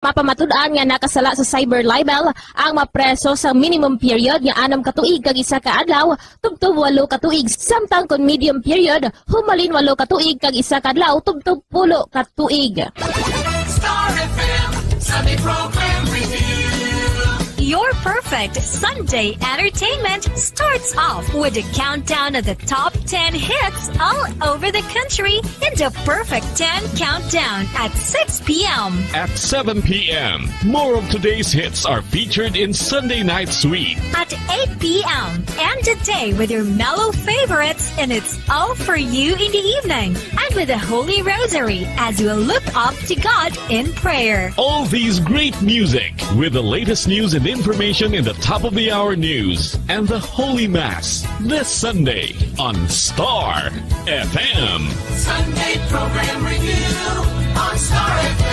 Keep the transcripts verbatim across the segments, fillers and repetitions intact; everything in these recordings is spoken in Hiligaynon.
Mapamatud-an nga nakasala sa cyber libel ang mapreso sa minimum period nga anom ka tuig kag isa ka adlaw tubtob walo ka tuig, samtang kon medium period, humalin walo ka tuig kag isa ka adlaw tubtob pulo ka tuig. Star F M Sunday Program Review. Your perfect Sunday entertainment starts off with a countdown of the top ten hits all over the country in the Perfect ten Countdown at six p.m. At seven p.m., more of today's hits are featured in Sunday Night Sweet. At eight p.m., end the day with your mellow favorites, and it's all for you in the evening. And with the Holy Rosary as you look up to God in prayer. All these great music with the latest news and information in the top of the hour news and the Holy Mass this Sunday on Star F M. Sunday Program Review on Star F M.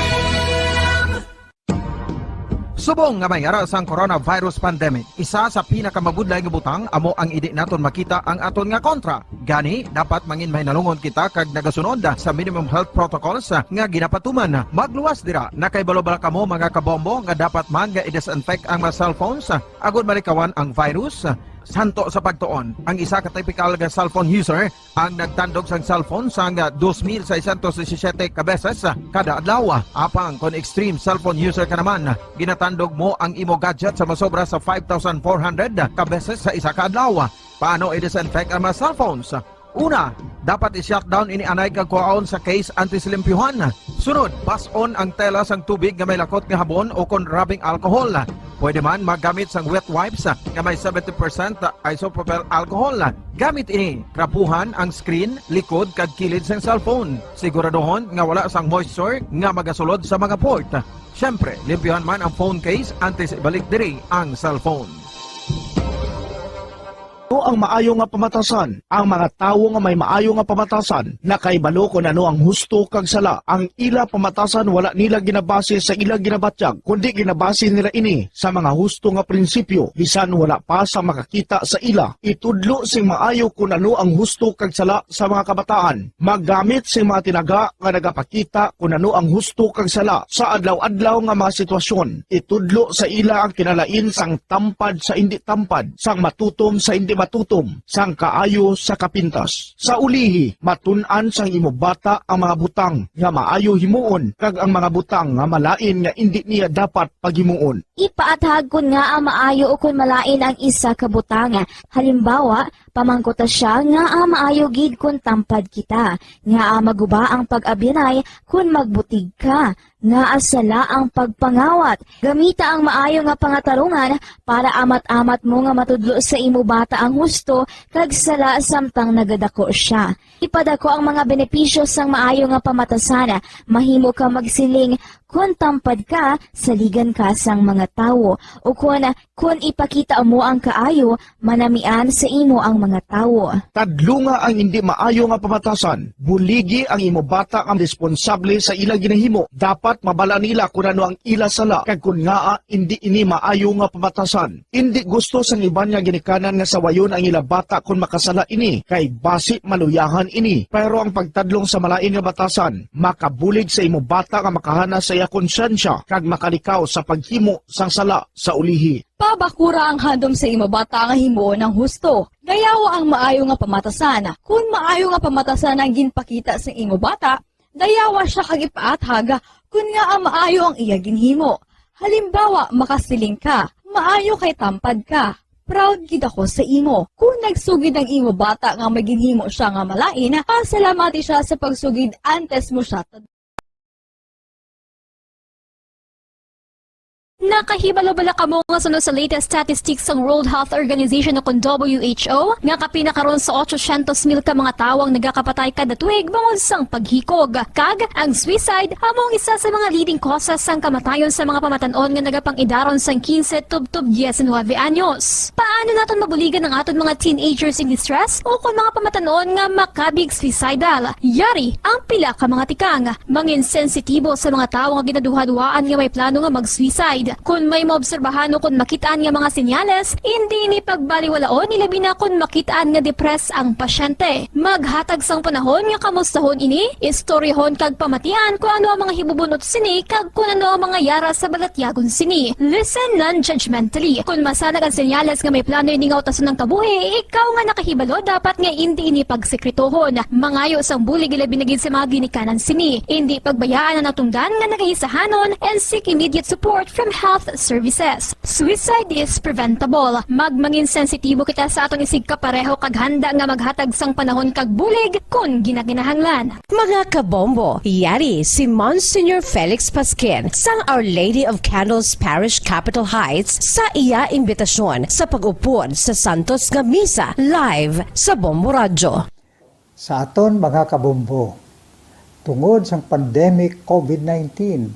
Subong nga may ara sang coronavirus pandemic, isa sa pinakamabudlay nga butang amo ang hindi naton makita ang aton nga kontra. Gani, dapat mangin mahinalungon kita kag nagasunod sa minimum health protocols nga ginapatuman. Magluwas dira, nakahibalo bala kamo, mga kabombo, nga dapat man nga i-disinfect ang mga cellphones agod malikawan ang virus? Santo sa pagtuon, ang isa ka typical nga cellphone user ang nagtandog sang cellphone sang dos mil seiscientos disisiete ka beses kada adlaw. Apang kon extreme cellphone user ka naman, ginatandog mo ang imo gadget sa masobra sa five thousand four hundred ka beses sa isa ka adlaw. Paano i-disinfect ang mga cellphones? Una, dapat i-shut down ini anay kag kuhaon sa case antes limpyuhan. Sunod, bas-on ang tela sang tubig nga may lakot nga habon o kon rubbing alcohol. Pwede man magamit sang wet wipes nga may seventy percent isopropyl alcohol. Gamit ini, trapuhan ang screen, likod, kag kilid sang cellphone. Siguraduhon nga wala sang moisture nga magasulod sa mga port. Siyempre, limpyuhan man ang phone case antes ibalik diri ang cellphone. Ano ang maayo nga pamatasan? Ang mga tawo nga may maayo nga pamatasan nakahibalo kon ano ang husto kag sala. Ang ila pamatasan wala nila ginabase sa ila ginabatyag, kundi ginabase nila ini sa mga husto nga prinsipyo, bisan wala pa sa makakita sa ila. Itudlo sing maayo kon ano ang husto kag sala sa mga kabataan. Maggamit sing mga tinaga nga nagapakita kon ano ang husto kag sala sa adlaw-adlaw nga mga sitwasyon. Itudlo sa ila ang kinalain sang tampad sa indi tampad, sang matutom sa indi matutom, sang kaayo sa kapintas. Sa ulihi, matun-an sang imo bata ang mga butang nga maayo himuon kag ang mga butang nga malain nga indi niya dapat paghimuon. Ipaathag kon ngaa maayo ukon malain ang isa ka butang. Halimbawa, pamangkuta sia ngaa maayo gid kon tampad kita, ngaa maguba ang pag-abyanay kon magbutig ka, ngaa sala ang pagpangawat. Gamita ang maayo nga pangatarungan para amat-amat mo nga matudlo sa imo bata ang husto kag sala samtang nagadako sia. Ipadako ang mga benepisyo sang maayo nga pamatasan. Mahimo ka magsiling, "Kon tampad ka, saligan ka sang mga tawo," ukon, "Kon ipakita mo ang kaayo, manamian sa imo ang mga tawo." Tadlunga ang indi maayo nga pamatasan. Buligi ang imo bata nga responsable sa ila ginahimo. Dapat mabala nila kon ano ang ila sala kag kon ngaa indi ini maayo nga pamatasan. Indi gusto sang iban nga ginikanan nga sawayon ang ila bata kon makasala ini, kay basi maluyahan ini. Pero ang pagtadlong sa malain nga batasan makabulig sa imo bata nga makahana sa iya konsyensya kag makalikaw sa paghimo sang sala sa ulihi. Pabakura ang handom sa imo bata nga himuon ang husto. Dayawa ang maayo nga pamatasan. Kon maayo nga pamatasan ang ginpakita sa imo bata, dayawa sia kag ipaathag kon ngaa maayo ang iya ginhimo. Halimbawa, makasiling ka, "Maayo kay tampad ka. Proud gid ako sa imo." Kon nagsugid ang imo bata nga may ginhimo sia nga malain, pasalamati sia sa pagsugid antes mo sia tad- Nakahibalo bala kamo nga suno sa latest statistics sang World Health Organization o kon W H O nga kapin na karon sa ochocientos mil ka mga tawo ang nagakapatay kada tuig bangod sang paghikog, kag ang suicide amo ang isa sa mga leading causes sang kamatayon sa mga pamatan-on nga nagapang-idaron sang quince tubtob diecinuebe anyos. Paano naton mabuligan ang aton mga teenagers in distress o kon mga pamatan-on nga makabig suicidal? Yari ang pila ka mga tikang. Mangin sensitibo sa mga tawo nga ginaduhaduhaan nga may plano nga mag-suicide. Kun may maobserbahan o kun makit-an nga mga senyales, indi ini pagbaliwalaon, ilabi na kun makit-an nga depressed ang pasyente. Maghatag sang panahon nga kamustahon ini, istoryahon kag pamatian kon ano ang mga hibubun-ot sini kag kon ano ang mga yara sa balatyagon sini. Listen non-judgmentally. Kon masanag ang senyales nga may plano ini nga utason ang kabuhi, ikaw nga nakahibalo dapat nga indi ini pagsekretohon. Mangayo sang bulig, ilabi na gid sa mga ginikanan sini. Indi pagbayaan ang natungdan nga nagaisahanon and seek immediate support from health services. Suicide is preventable. Magmangin sensitibo kita sa aton isigkapareho kag handa nga maghatag sang panahon kag bulig kon ginakinahanglan. Mga kabombo, yari si Monsignor Felix Pasquin sang Our Lady of Candles Parish, Capitol Heights, sa iya imbitasyon sa pag-upod sa santos nga misa live sa Bombo Radyo. Sa aton mga kabombo, tungod sang pandemic COVID nineteen,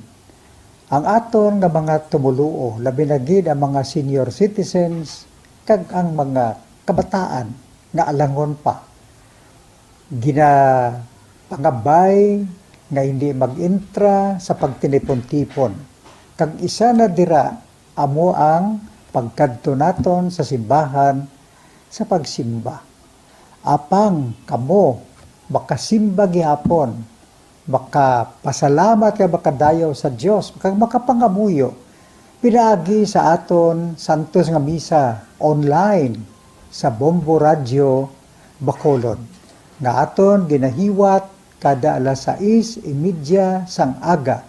ang aton nga mga tumoluo, labi na gid ang mga senior citizens kag ang mga kabataan nga alangon pa, ginapangabay nga hindi mag-intra sa pagtinipon-tipon, kag isa na dira amo ang pagkadto naton sa simbahan sa pagsimba. Apang kamo makasimba gihapon, makapasalamat kag makadayaw sa Dios, kag makapangamuyo pinaagi sa aton santos nga misa online sa Bombo Radyo Bacolod, nga aton ginahiwat kada alas sais y media sang aga.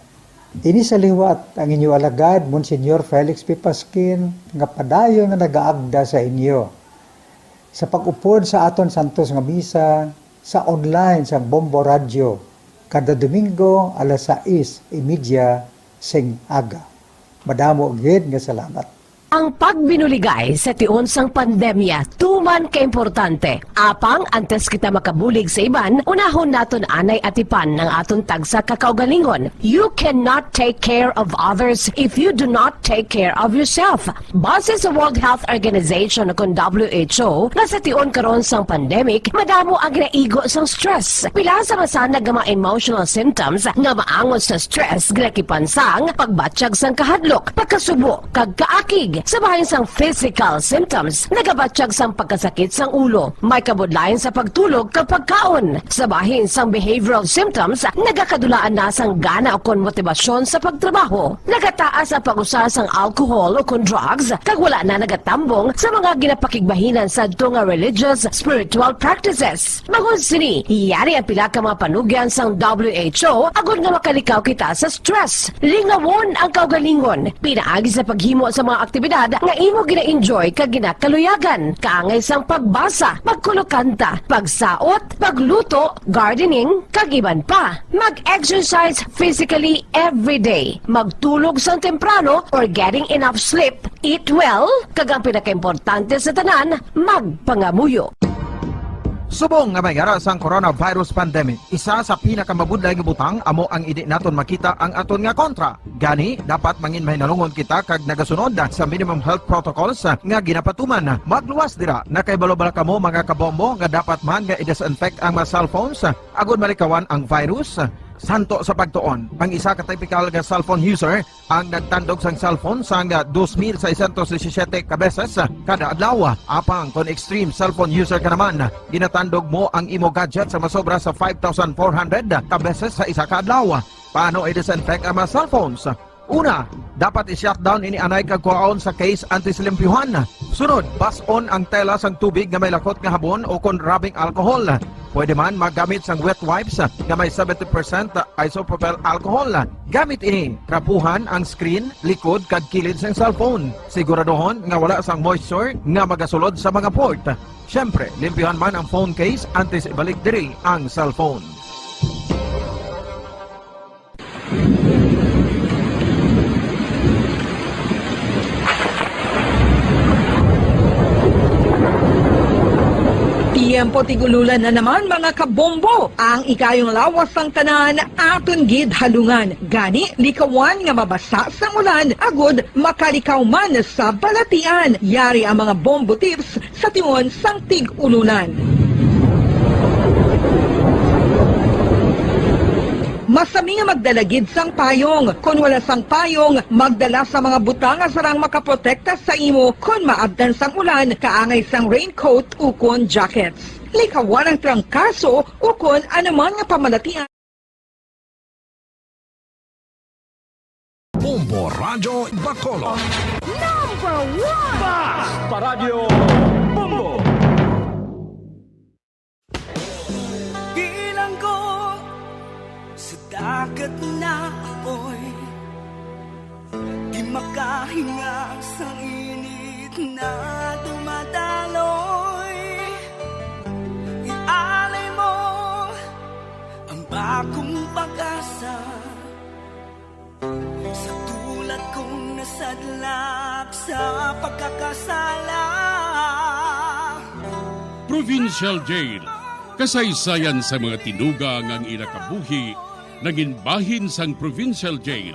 Ini sa liwat ang inyo alagad, Monsignor Felix P. Pasquin, nga padayon nga nagaagda sa inyo sa pag-upod sa aton santos nga misa sa online sang Bombo Radyo kada Domingo alas sais y media sing aga. Madamo gid nga salamat. Ang pagbinuligay sa tion sang pandemya tuman kaimportante. Apang antes kita makabulig sa iban, unahon naton anay atipan ang aton tagsa ka kaugalingon. You cannot take care of others if you do not take care of yourself. Base sa World Health Organization, kon W H O, nga sa tion karon sang pandemic, madamo ang ginaigo sang stress. Pila sa masanag nga mga emotional symptoms nga maangot sa stress ginakipan sang pagbatyag sang kahadlok, pagkasubo, kag kaakig. Sa bahin sang physical symptoms, nagabatyag sang pagkasakit sang ulo, may kabudlayan sa pagtulog kag pagkaon. Sa bahin sang behavioral symptoms, nagakadulaan na sang gana ukon motibasyon sa pagtrabaho. Nagataas ang pag-usa sang alcohol ukon drugs, kag wala na nagatambong sa mga ginapakigbahinan sadto nga religious, spiritual practices. Bangod sini, yari ang pila ka mga panugyan sang W H O agod nga makalikaw kita sa stress. Lingawon ang kaugalingon. Pinaagi sa paghimo sa mga aktibidad nga imo gina-enjoy kag ginakaluyagan, kaangay sang pagbasa, pagkulokanta, pagsaot, pagluto, gardening, kag iban pa. Mag-exercise physically every day. Magtulog sang temprano or getting enough sleep. Eat well, kag ang pinakaimportante sa tanan, magpangamuyo. Subong nga may yara sang coronavirus pandemic, isa sa pinakamabudlay nga butang amo ang indi naton makita ang aton nga kontra. Gani, dapat mangin mahinalungon kita kag nagasunod sa minimum health protocols nga ginapatuman. Magluwas dira, nakahibalo bala kamo, mga kabombo, nga dapat man nga i-disinfect ang mga cellphones agod malikawan ang virus? Santo sa pagtuon, ang isa ka typical nga cellphone user ang nagtandog sang cellphone sang dos mil seiscientos disisiete ka beses kada adlaw. Apang kon extreme cellphone user ka naman, ginatandog mo ang imo gadget sa masobra sa five thousand four hundred ka beses sa isa ka adlaw. Paano i-disinfect ang mga cellphones? Una, dapat i-shutdown ini anay kag kuhaon sa case antes limpyuhan. Sunod, bas-on ang tela sang tubig nga may lakot nga habon o kon rubbing alcohol. Pwede man maggamit sang wet wipes nga may seventy percent isopropyl alcohol. Gamit ini, trapuhan ang screen, likod, kag kilid sang cellphone. Siguraduhon nga wala sang moisture nga magasulod sa mga port. Siyempre, limpyuhan man ang phone case antes ibalik diri ang cellphone. Tiyempo tig-ululan na naman, mga kabombo. Ang ikayong lawas sang tanan aton gid halungan. Gani, likawan nga mabasa sang ulan agod makalikaw man sa balatian. Yari ang mga bombo tips sa tion sang tig-ululan. Masami nga magdala gid sang payong. Kon wala sang payong, magdala sa mga butang nga sarang makaprotekta sa imo kon maabtan sang ulan, kaangay sang raincoat ukon jackets. Likawan ang trangkaso ukon anuman nga pamalatian. Bombo Radyo Bacolod. Number one! Basta Radyo Bombo! Bilanggo sa dagat na apoy, di makahinga sang init na dumadaloy. Ialay mo ang bagong pag-asa sa tulad kong nasadlak sa pagkakasala. Provincial Jail, kasaysayan sa mga tinuga nga ang ila kabuhi nangin bahin sang Provincial Jail,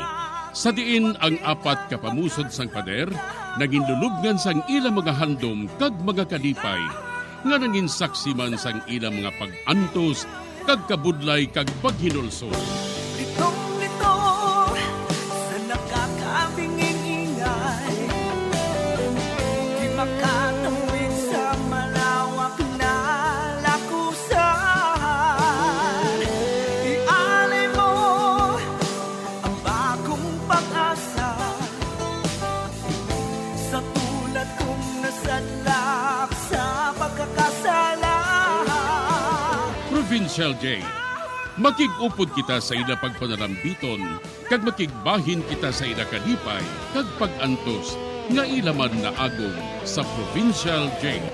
sa diin ang apat ka pamusod sang pader nangin lulubngan sang ila mga handom kag mga kalipay, nga nangin saksi man sang ila mga pag-antos kag kabudlay kag paghinulsol. Litong-lito sa nakakabinging-ingay, di makatawid sa malawak na lakusan. Ialay mo ang bagong pag-asa sa tulad kong nasadlak sa pagkakasala. Provincial Jail. Makig-upod kita sa ila pagpanalambiton, kag makigbahin kita sa ila kalipay kag pag-antos nga ila man naagom sa Provincial Jail.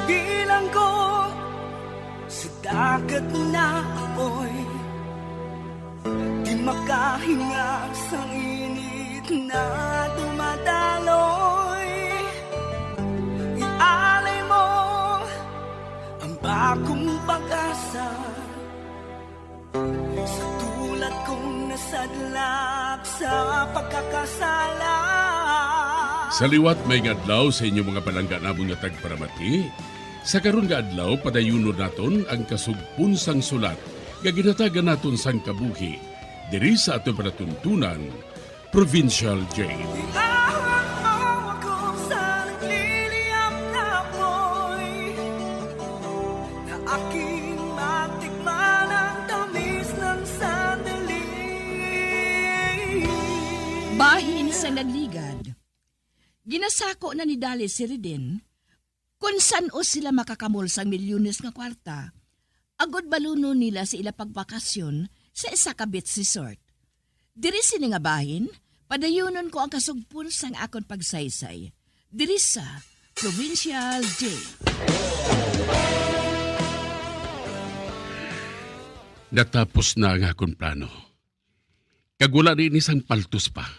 Bilanggo sa dagat na apoy, di makahinga sang init na dumadaloy. Ialay mo ang bagong pag-asa sa tulad kong nasadlak sa pagkakasala. Sa liwat, maayong adlaw sa inyo mga palangga namon nga tagparamati. Sa karon nga adlaw, padayunon naton ang kasugpon sang sulat nga ginhatagan naton sang kabuhi diri sa aton palatuntunan, Provincial Jail. Iahon mo ako sa nagliliyab na apoy, na aking matikman ang tamis ng sandali. Bahin sa nagligad. Ginasako na ni Dali si Reden kon san-o sila makakamol sang milyones nga kwarta, agod balunon nila sa ila pagbakasyon sa isa ka beach resort. Diri sini nga bahin, padayunon ko ang kasugpon sang akon pagsaysay diri sa Provincial Jail. Natapos na ang akon plano, kag wala na ini sang paltos pa.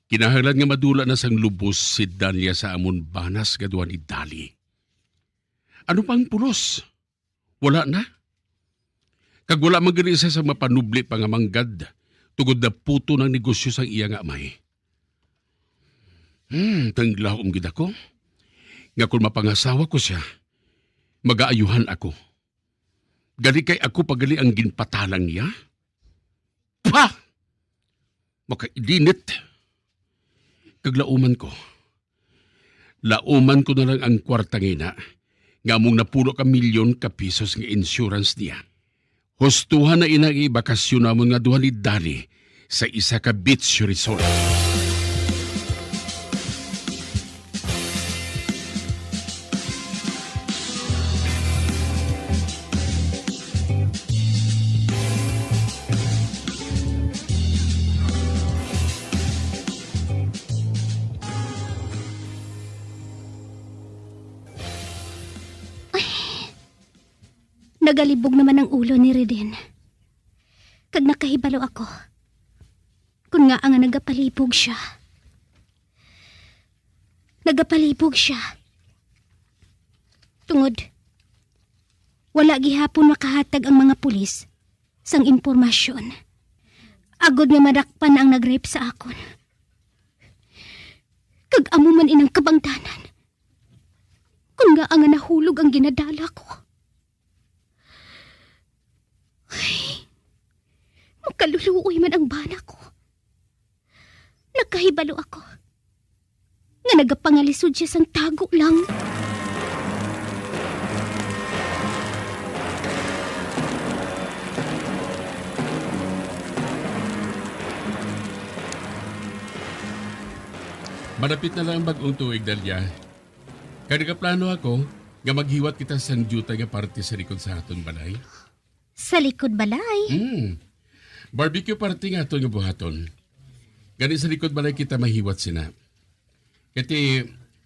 Kinahanglan nga madula na sang lubos si Dalia sa amon banas nga duha ni Dali. Ano pang pulos? Wala na. Kag wala man gani siya sa mapanubli pa nga manggad, tungod naputo ng negosyo sang iya nga amay. Hmm, tanglahom gid ako nga kon mapangasawa ko siya, magaayuhan ako. Gani kay ako pa gali ang ginpatalang niya? Pa! Makailinit. Kag lauman ko. Lauman ko na lang ang kwarta nga ina, nga among napulo ka milyon ka pesos nga insurance niya. Hustuhan na ina ang ibakasyon namon nga duha ni Dali sa isa ka beach resort. Ay, nagalibog naman ang ulo ni Reden. Kag nakahibalo ako kung ngaa nga nagapalibog siya. Nagapalibog siya. Tungod, wala gihapon makahatag ang mga pulis sang impormasyon, agod nga madakpan na ang nag-rape sa akon. Kag amo man inang kabangdanan kon ngaa nga nahulog ang ginadala ko. Ay, makaluluoy man ang bana ko. Nakahibalo ako nga nagapangalisod siya sang tago lang. Madapit na lang ang bag-ong tuig, Dalia. Kag nagaplano ako nga maghiwat kita sang diutay nga parte sa likod sa aton balay. Sa likod balay? Hmm. Barbecue party nga aton nga buhaton. Gani sa likod balay kita mahiwat sina. Kay ti,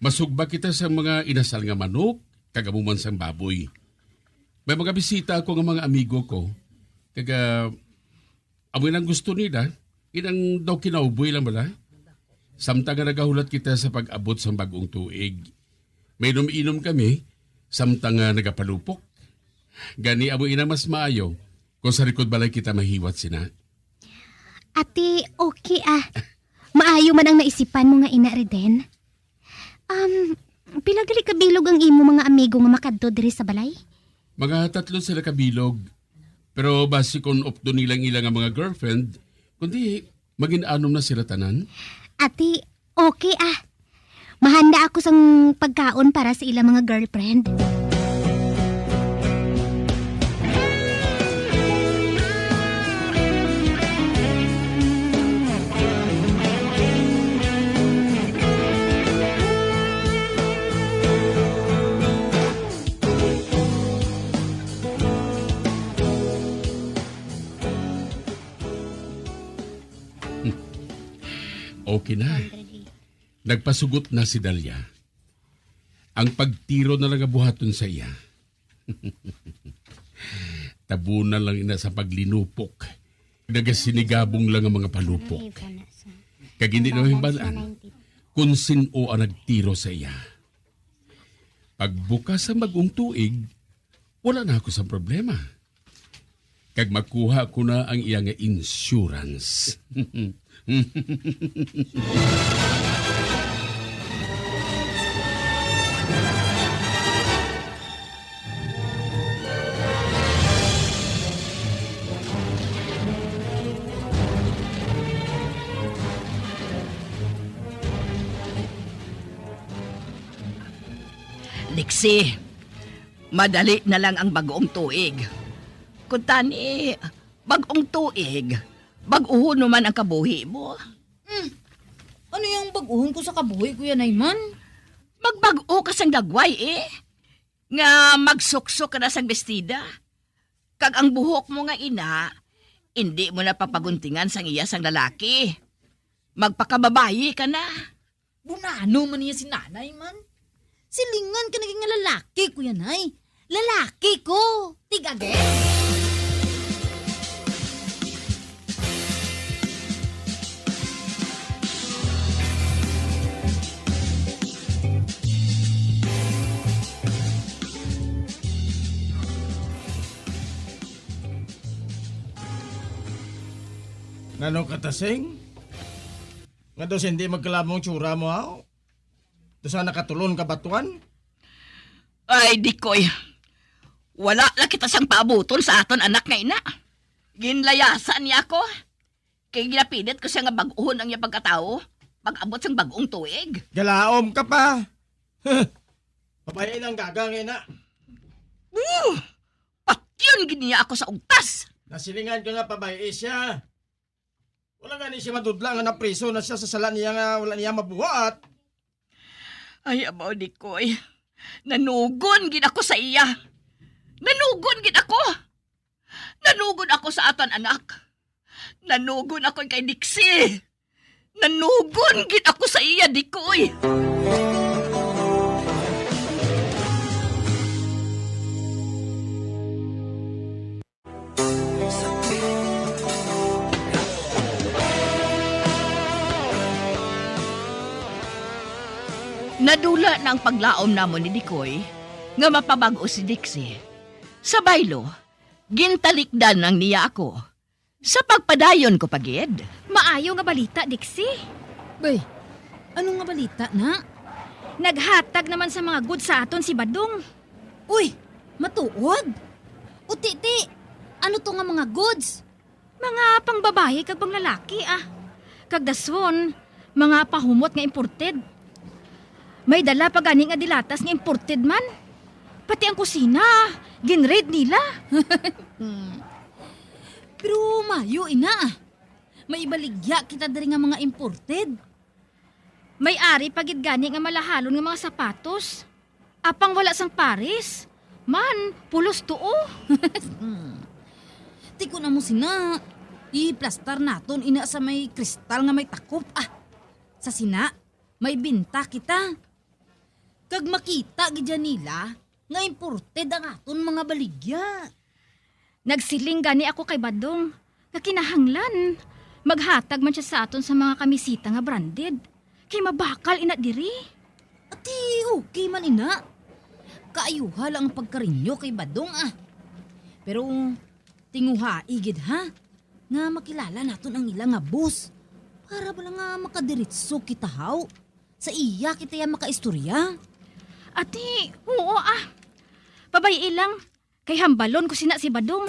masugba kita sa mga inasal nga manok, kag amo man sang baboy. May mga bisita ako nga mga amigo ko, kag, ah, amo nang gusto nila, inang daw kinauboy lang bala. Samtang nga nagahulat kita sa pag-abot sang bag-ong tuig, may inom-inom kami, samtang nga nagapalupok. Gani amo ina mas maayo kung sa likod balay kita mahiwat sina. Ati, okay ah. Maayo man ang naisipan mo nga ina, Reden. Um, pila gali ka bilog ang imo mga amigo nga makadto diri sa balay? Mga tatlo sila ka bilog. Pero basi kon updo nila ang ila nga mga girlfriend, kundi magin-anom na sila tanan. Ati, okay ah. Mahanda ako sang pagkaon para sa ila mga girlfriend. Okay na. Nagpasugot na si Dalia. Ang pagtiro na lang nga buhaton sa iya. Tabunan lang ina sa paglinupok. Nagasinigabong lang ang mga palupok. Kag hindi na mahibalaan kung sin-o ang nagtiro sa iya. Pagbukas sa bag-ong tuig, wala na ako sa problema. Kag makuha ko na ang iya nga insurance. Lexi, madali na lang ang bag-ong tuig. Kuntani, bag-ong tuig, bag-uhon naman ang kabuhi mo. Hmm. Ano yung bag-uhon ko sa kabuhi, Kuya Nayman? Magbag-o ka sang dagway, eh. Nga magsuksok ka na sang bestida. Kag ang buhok mo nga ina, indi mo na papaguntingan sang iya sang lalaki. Magpakababayi ka na. Bunano man niya si nanay man. Silingan ka na gid nga lalaki, Kuya Nay. Lalaki ko! Tig again? Nano ka, Tasing? Nga daw hindi magkalabong tsura mo, haw? Daw sa nakatulon ka batuan? Ay, Dikoy. Wala lang kita sang paabuton sa aton anak nga ina. Ginlayasan niya ako. Kay ginapilit ko siya nga bag-ohon ang iya pagkatawo pag-abot sang bag-ong tuig. Galaom ka pa. Huh. Babayi lang gaga nga ina. Uh! Patyon gid niya ako sa ugtas. Nasilingan ka nga pabayi siya. Wala gani siya madudla nga napriso na siya sa sala niya nga wala niya mabuhat. Ay, abaw, Dikoy. Nanugon gid ako sa iya. Nanugon gid ako. Nanugon ako sa aton anak. Nanugon ako kay Dixie. Nanugon gid ako sa iya, Dikoy. Nadula na ang paglaom namon ni Dikoy nga mapabag-o si Dixie. Sa baylo, Gintalikdan lang niya ako. Sa pagpadayon ko pa gid. Maayo nga balita, Dixie. Bay, ano nga balita na? Naghatag naman sa mga goods sa aton si Badong. Uy, matuod? O, Titi, ano to nga mga goods? Mga pangbabayi kag panglalaki, ah. Kag dason, mga pahumot nga imported. May dala pa gani nga dilatas nga imported man. Pati ang kusina, ginraid nila. Hmm. Pero mayo ina, ah. May ibaligya kita diri nga mga imported. May ari pa gid gani nga malahalon nga mga sapatos. Apang wala sang pares. Man, pulos tuo. Hmm. Tikon amo sina, iplastar naton ina sa may kristal nga may takop, ah. Sa sina, may binta kita. Kag makita gid dyan nila nga imported ang aton mga baligya. Nagsiling gani ako kay Badong nga kinahanglan maghatag man siya sa aton sa mga kamisita nga branded, kay mabakal ina diri. Ati, okay man ina. Kaayuha lang ang pagkarinyo kay Badong, ah. Pero tinguhai gid, ha, nga makilala naton ang ila nga boss, para bala nga makadiritso kita, haw. Sa iya kita ya makaistorya. Ati, oo, ah. Pabay-i lang, kay hambalon ko sina si Badong.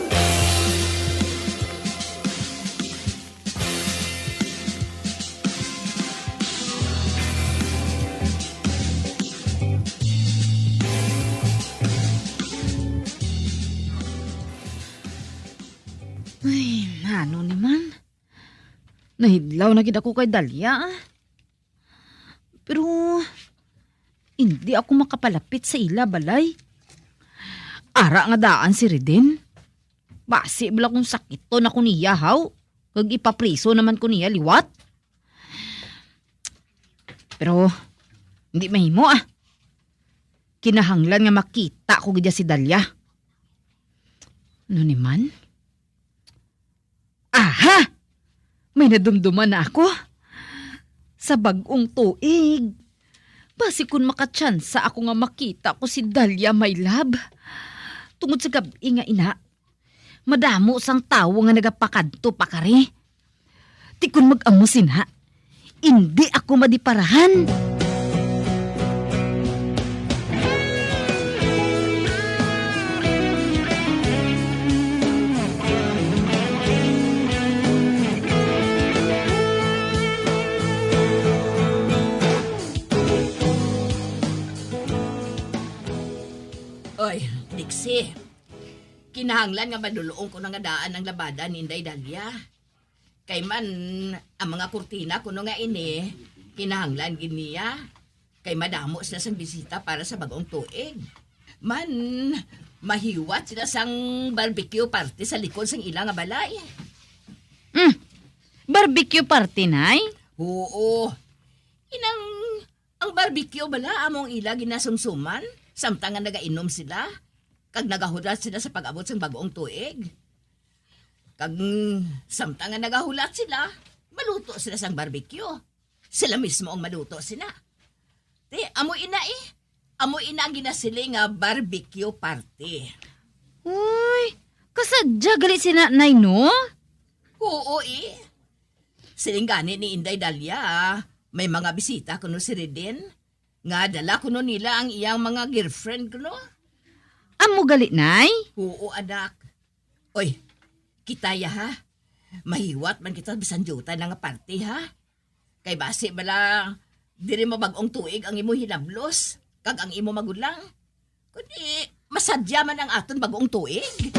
Ay, ano ni man? Nahidlaw na gid ako kay Dalia, ah. Pero hindi ako makapalapit sa ila balay. Ara nga daan si Reden. Basi bala kung sakiton ako niya, haw, kag ipapriso naman ko niya liwat. Pero hindi mahimo, ah. Kinahanglan nga makita ko gid si Dalia. Ano ni man? Aha! May nadumduman na ako. Sa bag-ong tuig, basi kun makatsansa ako nga makita ko si Dalia, my love. Tungod sa gab-i nga ina, madamo sang tawo nga nagapakadto pakari. Ti kun mag-amo sina, indi ako madiparahan. Oy, Dixie. Kinahanglan nga madul-ong ko na nga daan ang labada ni Inday Dalia. Kay man, ang mga kurtina kuno nga ini, kinahanglan gid niya. Kay madamo sila sang bisita para sa bag-ong tuig. Man, mahiwat sila sang barbecue party sa likod sang ila nga balay. Mm, barbecue party, Nay? Oo. Inang, ang barbecue bala among ila ginasumsuman, samtang nga nagainom sila, kag nagahulat sila sa pag-abot sang bag-ong tuig. Kag, mm, samtang nga nagahulat sila, maluto sila sang barbecue. Sila mismo ang maluto sina. Ti, amo ina, eh. Amo ina ang ginasiling nga barbecue party. Uy, kasadya gali sina, Nay, no? Oo, eh. Siling gani ni Inday Dalia, may mga bisita kuno si Reden, nga dala kuno nila ang iyang mga girlfriend kuno. Amo gali, Nay? Oo, anak. Oy, kita ya, ha? Mahiwat man kita bisan diutay na nga party, ha? Kay basi bala, diri mabag-ong tuig ang imo hinablos, kag ang imo magulang. Kundi, masadya man ang aton bag-ong tuig.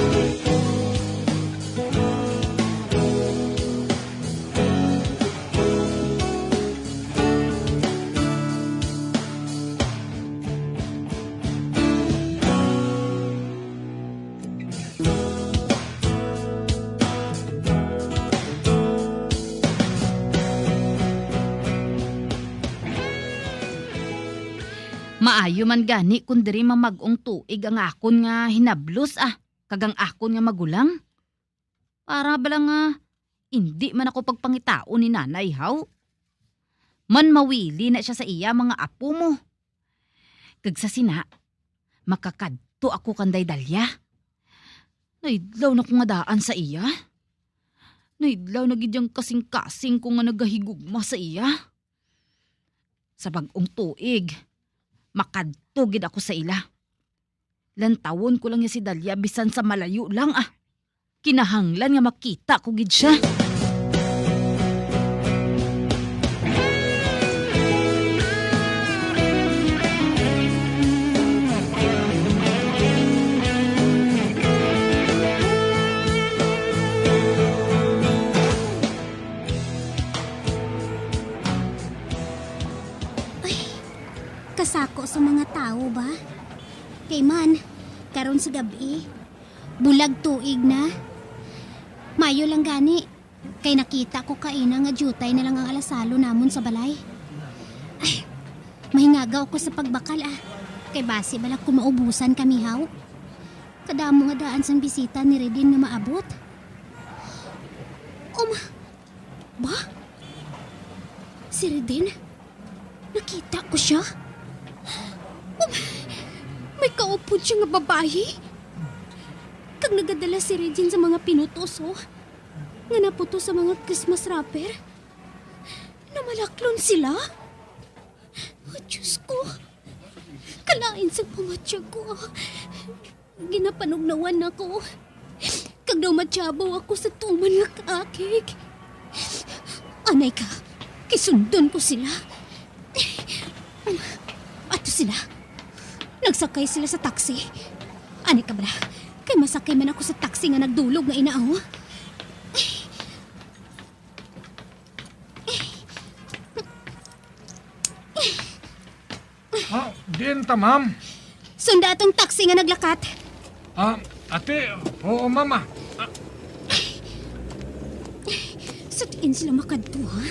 Maayo man gani kon diri mamag-ong tuig ang akon nga hinablos, ah, kag ang akon nga magulang. Para bala nga indi man ako pagpangitaon ni Nanay, haw. Man mawili na sia sa iya mga apo mo. Kag sa sina, makakadto ako kanday Dalia. Naidlaw na ko nga daan sa iya. Naidlaw na gid yang kasing-kasing ko nga nagahigugma sa iya. Sa bag-ong tuig, makadto gid ako sa ila. Lantawon ko lang ya si Dalia bisan sa malayo lang, ah. Kinahanglan nga makita ko gid siya. Ay, kasako sa mga tawo ba? Kay man, karon sa gab-i, bulag tuig na. Mayo lang gani, kay nakita ko kaina nga diutay na lang ang alasalo namon sa balay. Ay, mahingagaw ko sa pagbakal, ah. Kay basi bala ko maubusan kami, haw. Kadamo nga daan sang bisita ni Redin nga maabot. Um, ba? Si Redin? Nakita ko siya? Um, may kaupod siya nga babayi. Kag nagadala si Redin sa mga pinutos, oh. Nga naputos sa mga Christmas wrapper. Namalaklon sila? Oh, Diyos ko. Kalain sa pamatyag ko, ah. Ginapanugnawan nako. Kag daw matyabaw ako sa tuman nga kaakig. Anay ka, kisundon ko sila. Ato sila. Nagsakay sila sa taxi. Anay ka bala, kay masakay man ako sa taxi nga nagdulog nga ina, oh. Ah, diin ta, ma'am? Sunda atong taxi nga naglakat. Ah, ate, oo, mama. Ah, Sa diin sila makadto, ha?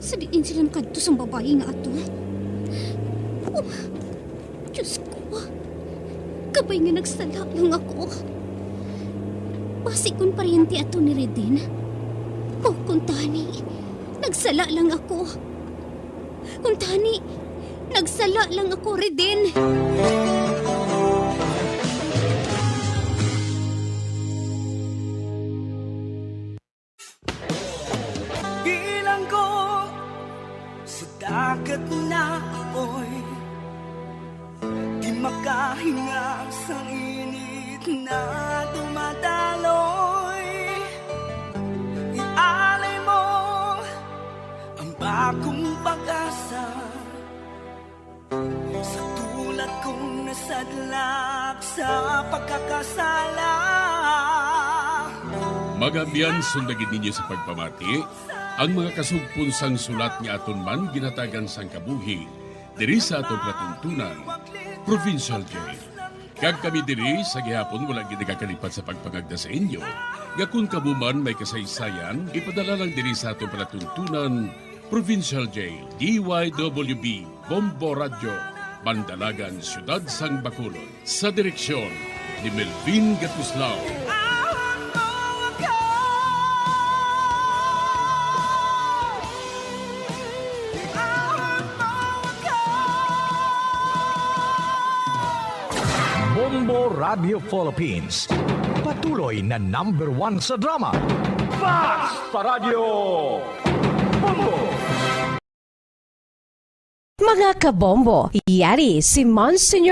Sa diin sila makadto sang babayi nga ato? Oh, Diyos ko. Kabay nga nagsala lang ako. Basi kon paryente ato ni Redin. O kon tani, nagsala lang ako. Kuntani, nagsala lang ako, Redin. Bilanggo sa dagat na apoy, di makahinga sa init na dumadaloy. Ialay mo ang bagong pag-asa sa tulad kong nasadlak sa pagkakasala. Mga abyan, sunda gid ninyo sa pagpamati ang mga kasugpon sang sulat nga aton man ginhatagan sang kabuhi diri sa aton palatuntunan, Provincial J. Kag kami diri sa gihapon wala gid nagakalipat sa pagpangagda sa inyo nga kon kamo man may kasaysayan, ipadala lang diri sa aton palatuntunan, Provincial J, D Y W B, Bombo Radyo, Mandalagan, Siyudad sang Bacolod. Sa direksyon ni Melvin Gatuslao. Bombo Radio Philippines, patuloy na number one sa drama. Fast pa Radyo Bombo! Mga kabombo, yari si Monsignor